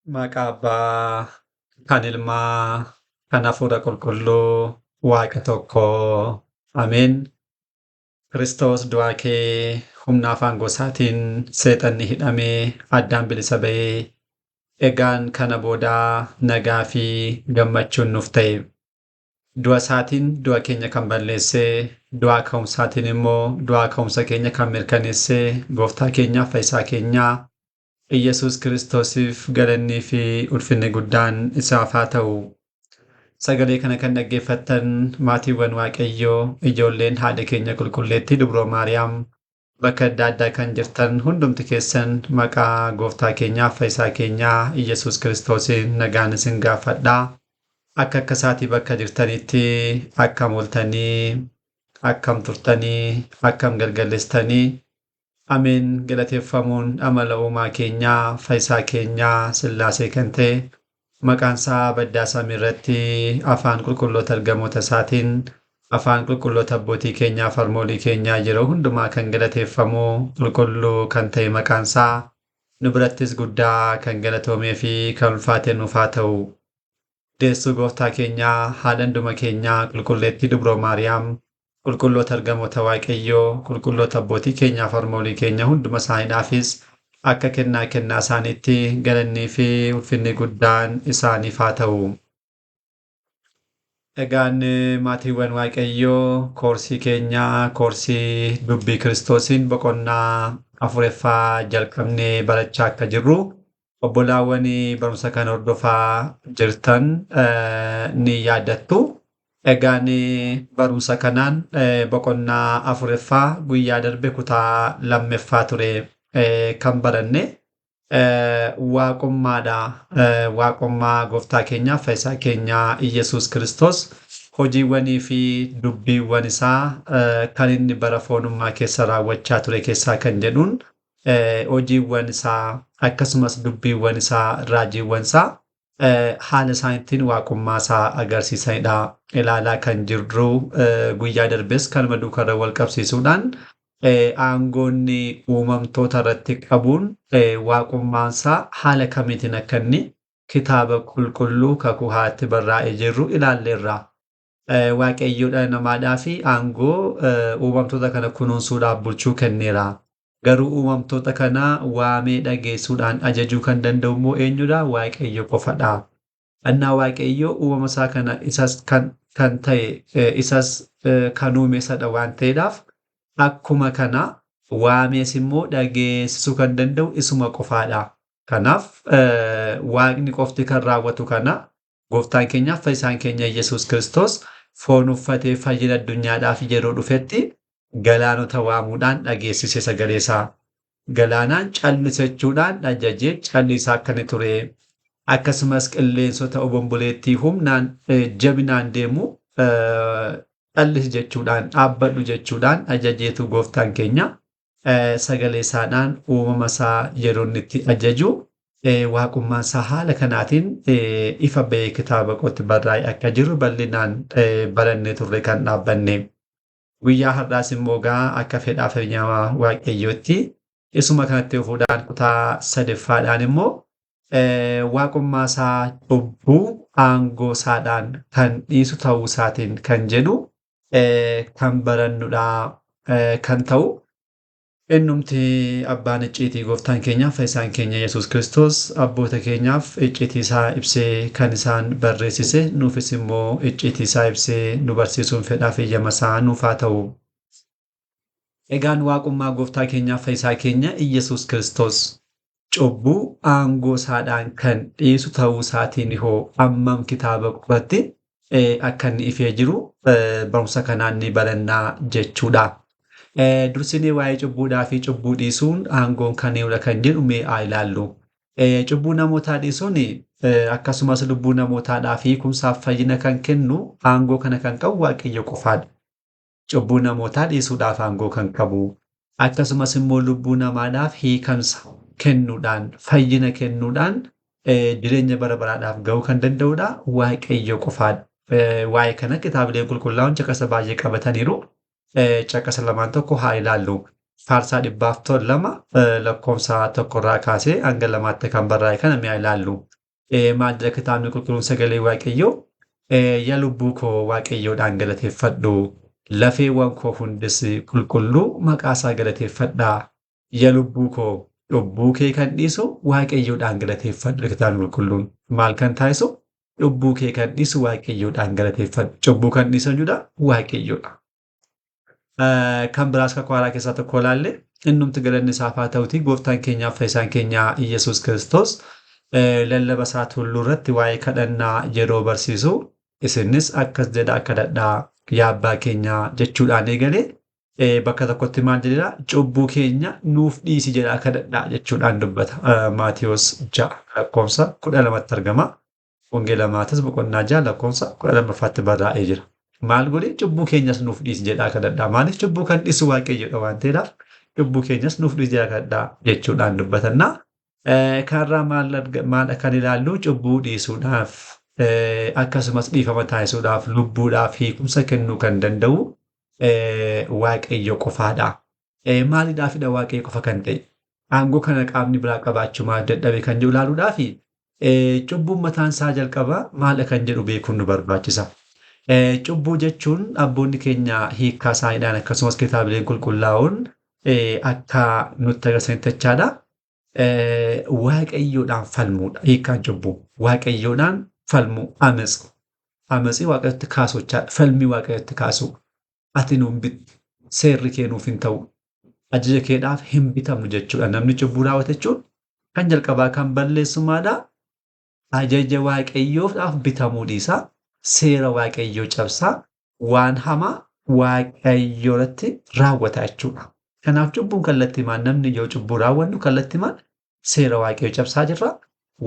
Maqaa Abbaa, kan Ilmaa, kan Hafuura Qulqulluu, Waaqa tokkoo. Ameen. Kiristoos du'aa kee humna afaan gosaatiin seexanni hidhamee addaan bilisa ba'ee egaan kana boodaa nagaa fi gammachuun nuuf ta'e. Du'a isaatiin du'a keenya kan balleessee, du'aa ka'umsaatiin immoo du'aa ka'umsa keenya kan mirkaneessee, gooftaa keenyaaf fayyisaa keenyaa Iyyasuus Kiristoosiif galannii fi ulfinni guddaan isaaf haa ta'u. Sagalee kana kan dhaggeeffattan maatiiwwan Waaqayyoo, ijoolleen haadha keenya qulqulleettii Dubroo Maariyaam bakka adda addaa kan jirtan hundumti keessan maqaa gooftaa keenyaaf fayyisaa keenyaa Iyyasuus Kiristoosiin nagaan isin gaafadha. Akka akka isaatii bakka jirtanitti akkam ooltanii, akkam turtanii, akkam galgaleessitanii. Ameen. Galateeffamuun amala uumaa keenyaa, fayyisaa keenyaa, Sillaasee kan ta'e maqaan isaa baddaa samii irratti afaan qulqulloota ergamoota isaatiin afaan qulqulloota abbootii keenyaa fi harmoolii keenyaa yeroo hundumaa kan galateeffamu qulqulluu kan ta'e maqaan isaa nu birattis guddaa kan galatoomee fi kan ulfaate nuuf haa ta'u. Deessuu gooftaa keenyaa, haadha hunduma keenyaa, qulqulleettii Dubroo Maariyaam, qulqulloota ergamoota Waaqayyoo, qulqulloota abbootii keenyaa fi harmoolii keenya hunduma isaaniidhaafis akka kennaa kennaa isaaniitti galannii fi ulfinni guddaan isaaniif haa ta'u. Egaan maatiiwwan Waaqayyoo, koorsii keenyaa, koorsii dubbii Kiristoosiin boqonnaa afuraffaa jalqabnee barachaa akka jirru obbolaawwan barumsa kana hordofaa jirtan ni yaadattu. Egaan barumsa kanaan boqonnaa afuraffaa guyyaa darbe kutaa lammaffaa ture kan baranne. Waaqummaadha. Waaqummaa gooftaa keenyaa fayyisaa keenyaa Iyyasuus Kiristoos hojiiwwanii fi dubbiiwwan isaa kan inni bara foonummaa keessa raawwachaa ture keessaa kan jedhuun hojiiwwan isaa akkasumas dubbiiwwan isaa raajiiwwan isaa haala isaan ittiin waaqummaa isaa agarsiisanidha ilaalaa kan jirru. Guyyaa darbes kanuma duukarra wal qabsiisuudhaan aangoonni uumamtoota irratti qabuun waaqummaan isaa haala kamiitiin akka inni kitaaba qulqulluu kakuu haatti barraa'ee jirru ilaalleerra. Waaqayyo dhala namaadhaa fi aangoo uumamtoota kana kunuunsuudhaaf bulchuu kenneera. Garuu uumamtoota kana waamee dhageessuudhaan ajajuu kan danda'u immoo eenyudha? Waaqayyo qofadha. Annaa Waaqayyo uumama isaa kana isas kan ta'e isas kan uume isadha waan ta'eedhaaf akkuma kana waamees immoo dhageessisuu kan danda'u isuma qofaadha. Kanaaf Waaqni qofti kan raawwatu kana gooftaan keenyaaf fayyisaan keenya Iyyasuus Kiristoos foon uffatee fayyina addunyaadhaaf yeroo dhufetti galaanota waamuudhaan dhageessise sagalee isaa. Galaanaan callisachuudhaan ajajee callisaa akka inni ture. Akkasumas qilleensota obomboleettii humnaan jabinaan deemu callisi jechuudhaan dhaabbadhu jechuudhaan ajajeetu gooftaan keenya sagalee isaadhaan uumama isaa yeroo inni itti ajaju waaqummaan isaa haala kanaatiin ifa ba'ee kitaaba qootti barraa'e akka jiru bal'inaan barannee turre kan dhaabbanne. Guyyaa har'aas immoo gaa akka fedhaa fi Waaqayyootti isuma kanatti fuudhaan kutaa sadaffaadhaan immoo waaqummaa isaa cubbuu aangoo isaadhaan kan dhiisu ta'uu isaatiin kan jedhu kan barannudha kan ta'u. Innumti abbaan icciitii gooftaan keenyaaf fayyisaan keenya Yesuus Kiristoos abboota keenyaaf icciitii isaa ibsee kan isaan barreessise nuufis immoo icciitii isaa ibsee nu barsiisuun fedhaa fi eeyyama isaa nuuf haa ta'u. Egaan waaqummaa gooftaa keenyaaf fayyisaa keenya Iyyasuus Kiristoos cubbuu aangoo isaadhaan kan dhiisu ta'uu isaatiin hoo hammam kitaaba qofatti akka inni ifee jiru barumsa kanaan ni barannaa jechuudha. Dursinee waa'ee cubbuudhaa fi cubbuu dhiisuun aangoon kan eenyudha kan jedhu mee haa ilaallu. Cubbuu namootaa dhiisuun akkasumas lubbuu namootaadhaa fi hiikumsaaf fayyina kan kennu aangoo kana kan qabu Waaqayyo qofaadha. Cubbuu namootaa dhiisuudhaaf aangoo kan qabu akkasumas immoo lubbuu namaadhaaf hiikamsa kennuudhaan fayyina kennuudhaan jireenya bara baraadhaaf ga'uu kan danda'udha Waaqayyo qofaadha. Waa'ee kana kitaabileen qulqullaa'oon caqasa baay'ee qabataniiru. Caqasa lamaan tokko haa ilaallu. Faarsaa 102 lakkoofsa 1 irraa kaasee hanga 2tti kan barraa'e kana mi'a ilaallu. Maal jedha kitaabni qulqulluun sagalee Waaqayyoo? Yaa lubbuu koo Waaqayyoodhaan galateeffadhu. Lafeewwan koo hundis qulqulluu maqaa isaa galateeffadhaa. Yaa lubbuu koo cubbuu kee kan dhiisu Waaqayyoodhaan galateeffadhu kitaabni qulqulluun. Maal kan taasisu? Cubbuu kee kan dhiisu Waaqayyoodhaan galateeffadhu. Cubbuu kan dhiisu eenyudha? Waaqayyoodha. Kan biraas kakuu haaraa keessaa tokko ilaalle innumti galanni isaaf haa ta'uti gooftaan keenyaaf fayyisaan keenya Iyyasuus Kiristoos lallaba isaa tulluu irratti waa'ee kadhannaa yeroo barsiisu isinis akkas jedhaa kadhadhaa yaa abbaa keenyaa jechuudhaan eegalee bakka tokkotti maal jedheera cubbuu keenya nuuf dhiisi jedhaa kadhadhaa jechuudhaan dubbata. Maatiyos 6 lakkoofsa 12tti argama. Wangeela Maatiyos boqonnaa 6 lakkoofsa 12ffaatti barraa'ee jira. Maal godhe cubbuu keenyas nuuf dhiisi jedhaa kadhadhaa. Maaliif cubbuu kan dhiisu Waaqayyoodha waan ta'eedhaaf cubbuu keenyas nuuf dhiisi jedhaa kadhadhaa jechuudhaan dubbatannaa. Kanarraa maal kan ilaallu cubbuu dhiisuudhaaf akkasumas dhiifama taasisuudhaaf lubbuudhaaf hiikumsa kennuu kan danda'u Waaqayyo qofaadha. Maaliidhaafidha Waaqayyo qofa kan ta'e? Aangoo kana qaamni biraa qabaachuu maal dadhabe kan jedhu ilaaluudhaafi cubbuun mataan isaa jalqaba maal kan jedhu beekuun nu barbaachisa. Cubbuu jechuun abboonni keenya hiikkaa isaaniidhaan akkasumas kitaabileen qulqullaa'oon akka nutti agarsiisanitti jechaadha. Waaqayyoodhaan falmuudha hiikkaan cubbuu. Waaqayyoodhaan falmuu amees. Ameesii waaqayyotti kaasuu jechaadha. Falmii waaqayyotti kaasuu. Ati nuun bittu. Seerri kee nuuf hin ta'u. Ajaja keedhaaf hin bitamnu jechuudha. Namni cubbuu raawwate jechuun kan jalqabaa kan balleessu maadhaa? Ajaja waaqayyoodhaaf bitamuu dhiisaa. Seera waaqayyoo cabsaa. Waan hamaa waaqayyoo irratti raawwata jechuudha. Kanaaf cubbuun kallattiimaan namni yoo cubbuu raawwannu kallattiimaan seera waaqayyoo cabsaa jirra.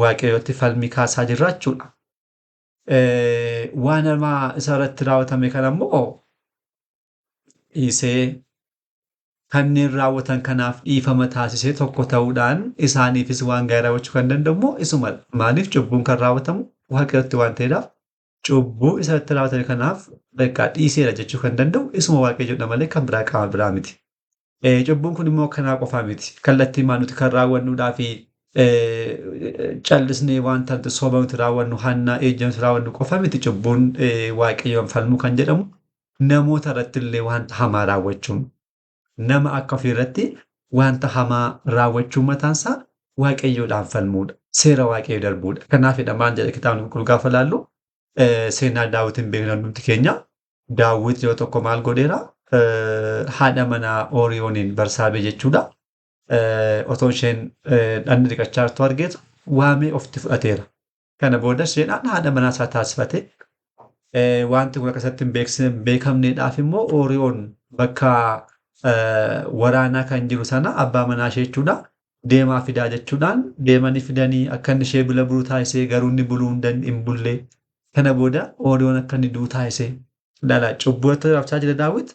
Waaqayyootti falmii kaasaa jirra jechuudha. Waan hamaa isa irratti raawwatame kana immoo dhiisee kanneen raawwatan kanaaf dhiifama taasisee tokko ta'uudhaan isaaniifis waan gaarii raawwachuu kan danda'u immoo isumadha. Maaliif cubbuun kan raawwatamu waaqayyotti waan ta'eedhaaf cubbuu isa irratti raawwatame kanaaf bakka dhiiseera jechuu kan danda'u isuma waaqayyoodha malee kan biraa qaama biraa miti. Cubbuun kun immoo kanaa qofaa miti. Kallattiimaan nuti kan raawwannuudhaa fi callisnee wanta nuti soba nuti raawwannu hanna ejja nuti raawwannu qofa miti cubbuun waaqayyoon falmuu kan jedhamu namoota irratti illee wanta hamaa raawwachuun nama akka ofii irratti wanta hamaa raawwachuun mataansaa waaqayyoodhaan falmuudha. Seera waaqayyoo darbuudha. Kanaafidha maal jedha kitaabni qulqulluu gaafa ilaallu seenaa Daawitiin beekna hundumti keenya. Daawit yeroo tokko maal godheera? Haadha manaa Ooriyooniin Barsaabee jechuudha. Otoo isheen dhagna dhiqachaa jirtu argeetu waamee ofitti fudhateera. Kana booda isheedhaan haadha manaa isaa taasifate. Wanti kun akkasatti hin beekamneedhaaf immoo Ooriyoon bakka waraanaa kan jiru sana abbaa manaa ishee jechuudha. Deemaa fidaa jechuudhaan deemanii fidanii akka inni ishee bira bulu taasisee garuu inni buluu hin bulle. Kana booda Ooriyoon akka inni du'u taasisee. Ilaala cubbuu irratti raawwachaa jira Daawit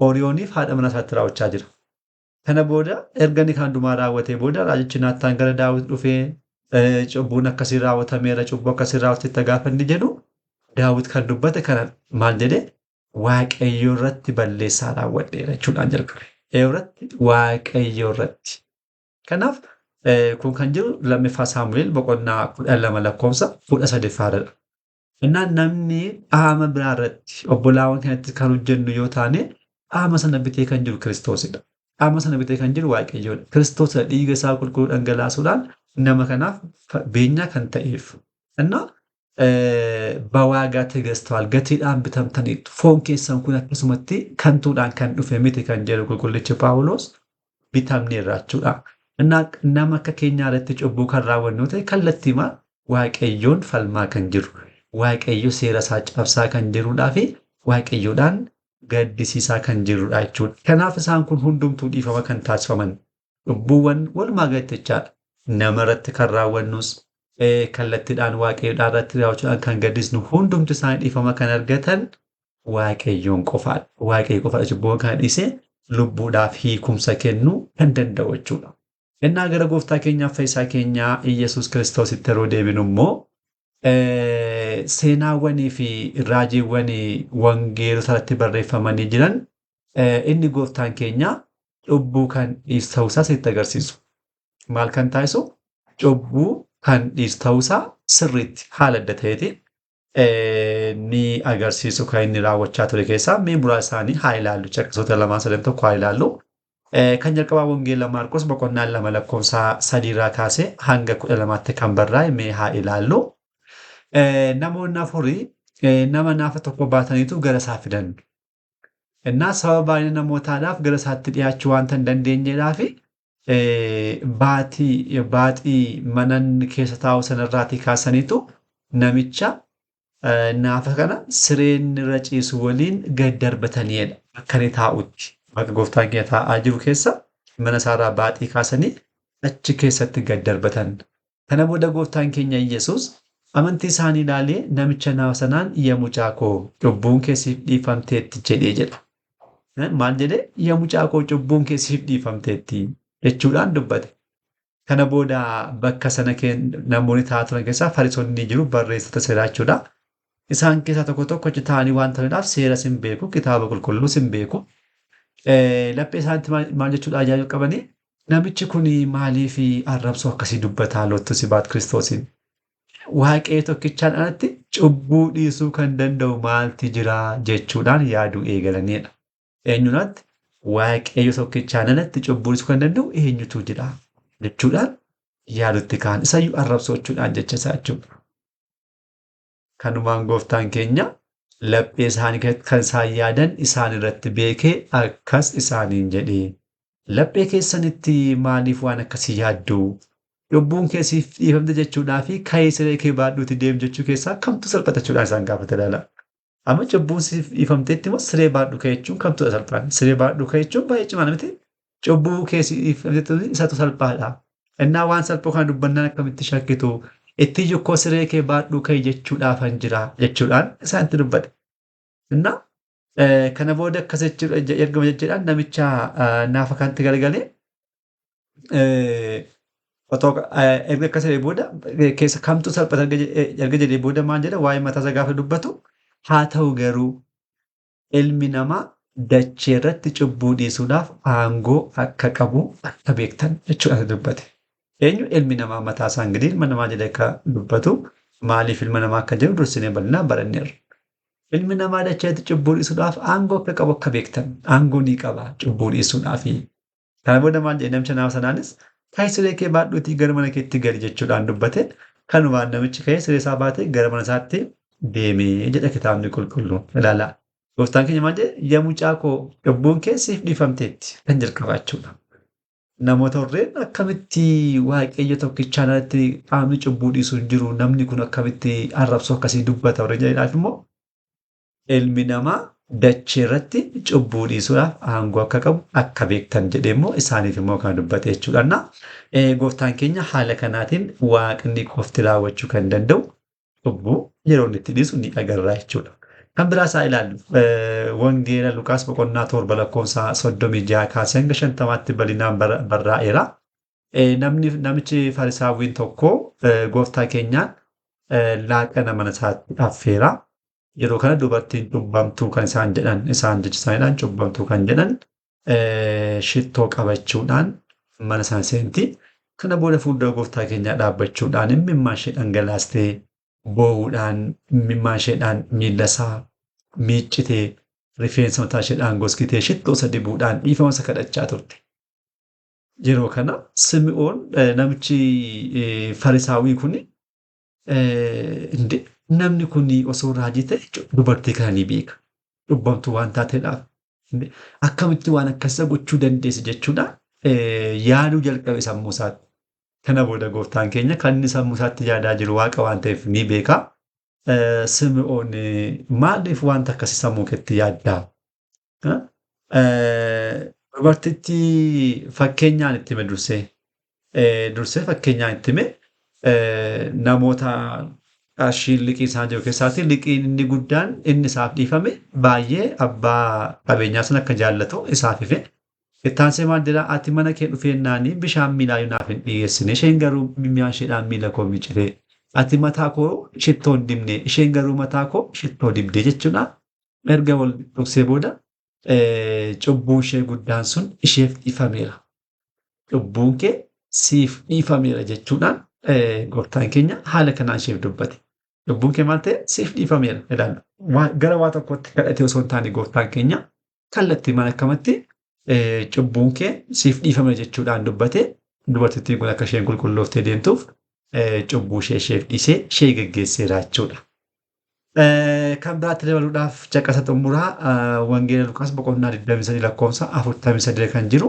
Ooriyooniif haadha manaa isaatti raawwachaa jira. Kana booda erga inni kan hundumaa raawwatee booda raajichi Naattaan gara Daawit dhufee cubbuun akkasii raawwatameera cubbuu akkasii raawwateetta gaafa inni jedhu Daawit kan dubbate kana maal jedhee Waaqayyo irratti balleessaa raawwadheera jechuudhaan jalqabe. Irratti Waaqayyo irratti. Kanaaf kun kan jiru lammaffaa Saamu'eel boqonnaa 12 lakkoofsa 13ffaadha. Innaan namni qaama biraa irratti obbolaawwan kanatti kan hojjennu yoo taane qaama sana bitee kan jiru Kiristoosidha. Qaama sana bitee kan jiru Waaqayyoodha. Kiristoos dhiiga isaa qulqulluu dhangalaasuudhaan nama kanaaf beenyaa kan ta'eef. Innaa በዋጋ ተገዝተዋል gatiidhaan bitamtaniitu. Foon keessan kun akkasumatti kantuudhaan kan dhufe miti kan jedhu qulqullichi Paawuloos bitamneerra jechuudha. Innaa nama akka keenyaa irratti cubbuu kan raawwannu ta'e kallattiimaan Waaqayyoon falmaa kan jiru, Waaqayyo seera isaa cabsaa kan jiruudhaa fi Waaqayyoodhaan gaddisiisaa kan jirudha jechuudha. Kanaaf isaan kun hundumtuu dhiifama kan taasifaman cubbuuwwan walumaa galatti jechaadha. Nama irratti kan raawwannus kallattiidhaan Waaqayyoodhaan irratti raawwachuudhaan kan gaddisnu hundumti isaanii dhiifama kan argatan Waaqayyoon qofaadha. Waaqayyo qofaadha cubbuuwwan kana dhiisee lubbuudhaaf hiikumsa kennuu kan danda'u jechuudha. Innaa gara gooftaa keenyaaf fayyisaa keenyaa Iyyasuus Kiristoositti yeroo deebinu immoo seenaawwanii fi raajiiwwan wangeelota irratti barreeffamanii jiran inni gooftaan keenya cubbuu kan dhiisu ta'uusaa sitti agarsiisu. Maal kan taasisu? Cubbuu kan dhiisu ta'uusaa sirriitti haala adda ta'eetiin ni agarsiisu kan inni raawwachaa ture keessaa mee muraasa isaanii haa ilaallu. Caqasoota lamaan sadan tokko haa ilaallu. Kan jalqabaa Wangeela Maarqos boqonnaa 2 lakkoofsa 3 irraa kaasee hanga 12tti kan barraa'e mee haa ilaallu. Namoonni afurii nama naafa tokko baataniitu gara isaa fidan. Innaa sababa baay'ina namootaadhaaf gara isaatti dhiyaachuu waanta hin dandeenyeedhaaf baatii baaxii mana inni keessa taa'u sanarraatii kaasaniitu namicha naafa kana sireen irra ciisu waliin gad darbataniidha. Bakka inni taa'utti. Bakka gooftaan keenya taa'aa jiru keessa mana isaarraa baaxii kaasanii achi keessatti gad darbatan. Kana booda gooftaan keenya Iyyasuus amantii isaanii ilaalee namicha naafa sanaan yaa mucaa koo cubbuun kee siif dhiifamteetti jedhee jedha. Maal jedhee? Yaa mucaa koo cubbuun kee siif dhiifamteetti jechuudhaan dubbate. Kana booda bakka sana namoonni taa'aa turan keessaa Fariisonni ni jiru, barreessitoota seeraa jechuudha. Isaan keessaa tokko tokko achi taa'anii waan turaniidhaaf seeras hin beeku, kitaaba qulqulluus hin beeku. Laphee isaaniitti maal jechuudha ajaa'ib qabanii? Namichi kun maaliif arrabsoo akkasii dubbataa lottu sibaat Kiristoosiin? Waaqayyo tokkichaan alatti cubbuu dhiisuu kan danda'u maalti jira jechuudhaan yaaduu eegalanidha. Eenyuunatti? Waaqayyo tokkichaan alatti cubbuu dhiisuu kan danda'u eenyutu jira jechuudhaan yaadutti ka'an. Isayyuu arrabsoo jechuudhaan jecha isaa jechuudha. Kanumaan gooftaan keenya laphee isaanii keessatti kan isaan yaadan isaan irratti beekee akkas isaaniin jedhe. Laphee keessanitti maaliif waan akkasii yaaddu? Cubbuun kee siif dhiifamte jechuudhaa fi ka'ii siree kee baadhuuti deem jechuu keessaa kamtu salphata jechuudhaan isaan gaafate ilaala. Amma cubbuun siif dhiifamteetti immoo siree baadhu ka'e jechuun kamtudha salphaan? Siree baadhu ka'e jechuun baay'ee cimaa miti. Cubbuu kee siif dhiifamteetti isatu salphaadha. Innaa waan salphoo kana dubbannaan akkamitti shakkitu? Itti iyyuu koo siree kee baadhuu ka'e jechuudhaafan jira jechuudhaan isaanitti dubbate. Innaa kana booda akkas jechuudha ergama jechuudhaan namicha naafa kanatti garagalee otoo erga akkas jedhee booda keessa kamtu salphata erga jedhee booda maal jedha waa'ee mataa isaa gaafa dubbatu haa ta'u garuu ilmi namaa dachee irratti cubbuu dhiisuudhaaf aangoo akka qabu akka beektan jechuudhaan dubbate. Eenyu ilmi namaa mataa isaa ingidihi ilma namaa jedhee akka dubbatu maaliif ilma namaa akka jedhu dursinee bal'inaan baranneerra. Ilmi namaa dachee irratti cubbuu dhiisuudhaaf aangoo akka qabu akka beektan aangoo ni qaba cubbuu dhiisuudhaaf. Kana booda maal jedhe namicha naafa sanaanis ka'ii siree kee baadhuutii gara mana keetti gali jechuudhaan dubbate. Kanumaan namichi ka'ee siree isaa baatee gara mana isaatti deemee jedha kitaabni qulqulluun. Ilaalaa. Gooftaan keenya maal jedhe? Yaa mucaa koo cubbuun kee siif dhiifamteetti kan jalqabaa jechuudha. Namoota warreen akkamitti waaqayyo tokkichaan alatti qaamni cubbuu dhiisu hin jiru namni kun akkamitti arrabsoo akkasii dubbata warreen jedhaniidhaaf immoo ilmi namaa dachee irratti cubbuu dhiisuudhaaf aangoo akka qabu akka beektan jedhee immoo isaaniif immoo kana dubbate jechuudha. Gooftaan keenya haala kanaatiin waaqni qofti raawwachuu kan danda'u cubbuu yeroo inni itti dhiisu ni agarra jechuudha. Kan biraa isaa ilaallu Wangeela Luqaas boqonnaa 7 lakkoofsa 36 kaasee hanga 50tti bal'inaan barraa'eera. Namni namichi Farisaawwiin tokko gooftaa keenyaan laaqana mana isaatti affeera. Yeroo kana dubartiin cubbamtuu kan isaan jedhan isaan jecha isaaniidhaan cubbamtuu kan jedhan shittoo qabachuudhaan mana sana seenti. Kana booda fuuldura gooftaa keenyaa dhaabbachuudhaan imimmaan ishee dhangalaastee boo'uudhaan imimmaan isheedhaan miilla isaa miiccitee rifeensa mataa isheedhaan goskitee shittoo isa dibuudhaan dhiifama isa kadhachaa turte. Yeroo kana Simi'oon namichi Farisaawii kun namni kun osoo raajii ta'e dubartii kana ni beeka. Cubbamtuu waan taateedhaaf. Akkamitti waan akkasii gochuu dandeessi jechuudha yaaduu jalqabe sammuu isaatti. Kana booda gooftaan keenya kan inni sammuu isaatti yaadaa jiru waaqa waan ta'eef ni beeka. Simi'oon maaliif wanta akkasii sammuu keetti yaaddaa? Dubartittii fakkeenyaan itti hime dursee. Dursee fakkeenyaan itti hime namoota qarshiin liqii isaan jiru keessaatti liqiin inni guddaan inni isaaf dhiifame baay'ee abbaa qabeenyaa sana akka jaallatu isaaf ife. Ittaansee maal jedhaa ati mana kee dhufeennaanii bishaan miilaa naaf hin dhiyeessine isheen garuu mi'a isheedhaan miila koo miicite. Ati mataa koo shittoo hin dibne isheen garuu mataa koo shittoo dibde jechuudha. Erga wal dhoksee booda Cubbuun ishee guddaan sun isheef dhiifameera. Cubbuun kee siif dhiifameera jechuudhaan gooftaan keenya haala kanaan isheef dubbate. Cubbuun kee maal ta'e siif dhiifameera jedhaan. Gara waa tokkotti kadhatee osoo hin taane gooftaan keenya kallattii mana akkamatti cubbuun kee siif dhiifame jechuudhaan dubbate dubartittiin kun akka isheen qulqullooftee deemtuuf cubbuu ishee isheef dhiisee ishee geggeesseera jechuudha. Kan biraatti dabaluudhaaf caqasa xumuraa Wangeela Luqaas boqonnaa 23 lakkoofsa 43 kan jiru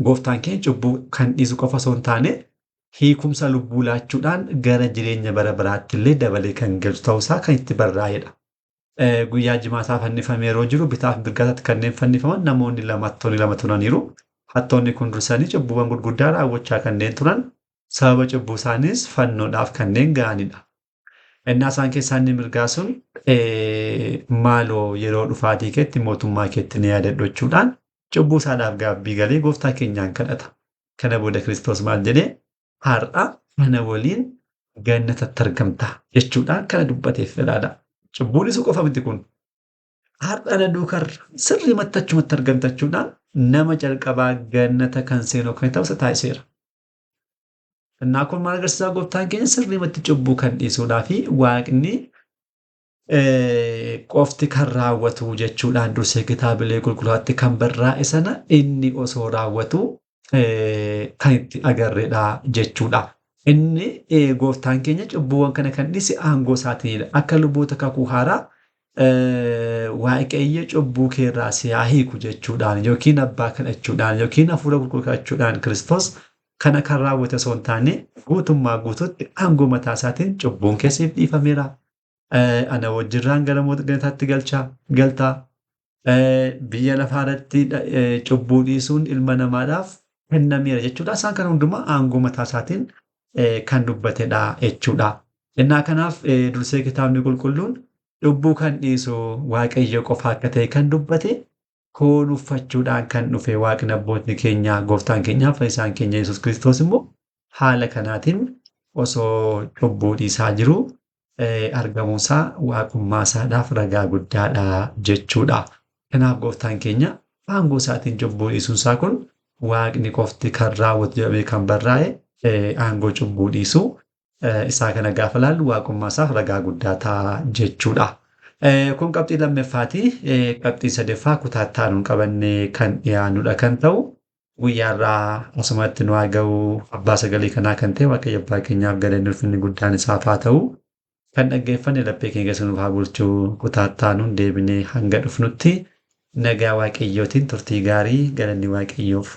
gooftaan keenya cubbuu kan dhiisu qofa osoo hin taane hiikumsa lubbuu laachuudhaan gara jireenya bara baraatti illee dabalee kan galchu ta'uusaa kan itti barraa'edha. Guyyaa jimaataa fannifamee yeroo jiru bitaaf mirgaatti kanneen fannifaman namoonni lama hattoonni lama turaniiru. Hattoonni kun dursanii cubbuuwwan gurguddaa raawwachaa kanneen turan sababa cubbuu isaaniis fannoodhaaf kanneen ga'anidha. Innaa isaan keessaa inni mirgaa sun maaloo yeroo dhufaatii keetti mootummaa keetti ni yaadadhu jechuudhaan cubbuu isaadhaaf gaabbii galee gooftaa keenyaan kadhata. Kana booda Kiristoos maal jedhee har'a ana waliin gannatatti argamta jechuudhaan kana dubbateef ilaala. Cubbuu dhiisuu qofa miti kun. Har'a na duukarra sirriimatti achumatti argamta jechuudhaan nama jalqabaa gannata kan seenu kan ta'u isa taasiseera. Innaa kun maal agarsiisaa gooftaan keenya sirriimatti cubbuu kan dhiisuudhaa fi waaqni qofti kan raawwatu jechuudhaan dursee kitaabilee qulqullaatti kan barraa'e sana inni osoo raawwatu kan itti agarreedha jechuudha. Inni gooftaan keenya cubbuuwwan kana kan dhiise aangoo isaatiinidha. Akka luboota kakuu haaraa waaqayyo cubbuu keerraa si haa hiiku jechuudhaan yookiin abbaa kadhachuudhaan yookiin hafuura qulqulluu kadhachuudhaan Kiristoos kana kan raawwate osoo hin taane guutummaa guutuutti aangoo mataa isaatiin cubbuun kee siif dhiifameera. Ana wajjirraan gara gannataatti galtaa. Biyya lafaa irratti cubbuu dhiisuun ilma namaadhaaf kennameera jechuudha. Isaan kana hundumaa aangoo mataa isaatiin kan dubbatedha jechuudha. Innaa kanaaf dursee kitaabni qulqulluun cubbuu kan dhiisu waaqayyo qofa akka ta'e kan dubbate foon uffachuudhaan kan dhufe waaqni abbootni keenya gooftaan keenya fayyisaan keenya Yesuus Kiristoos immoo haala kanaatiin osoo cubbuu dhiisaa jiru argamuunsaa waaqummaa isaadhaaf ragaa guddaadha jechuudha. Kanaaf gooftaan keenya aangoo isaatiin cubbuu dhiisuunsaa kun waaqni qofti kan raawwatu jedhamee kan barraa'e aangoo cubbuu dhiisuu isaa kana gaafa laallu waaqummaa isaaf ragaa guddaa ta'a jechuudha. Kun qabxii lammaffaati. Qabxii sadaffaa kutaa itti aanuun qabannee kan dhiyaannudha kan ta'u guyyaarraa asumatti nu haa ga'u abbaa sagalee kanaa kan ta'e waaqayyo abbaa keenyaaf galanni ulfinni guddaan isaaf haa ta'u. Kan dhaggeeffanne laphee keenya keessa nuuf haa bulchu kutaa itti aanuun deebinee hanga dhufnutti nagaa waaqayyootiin turtii gaarii galanni waaqayyoof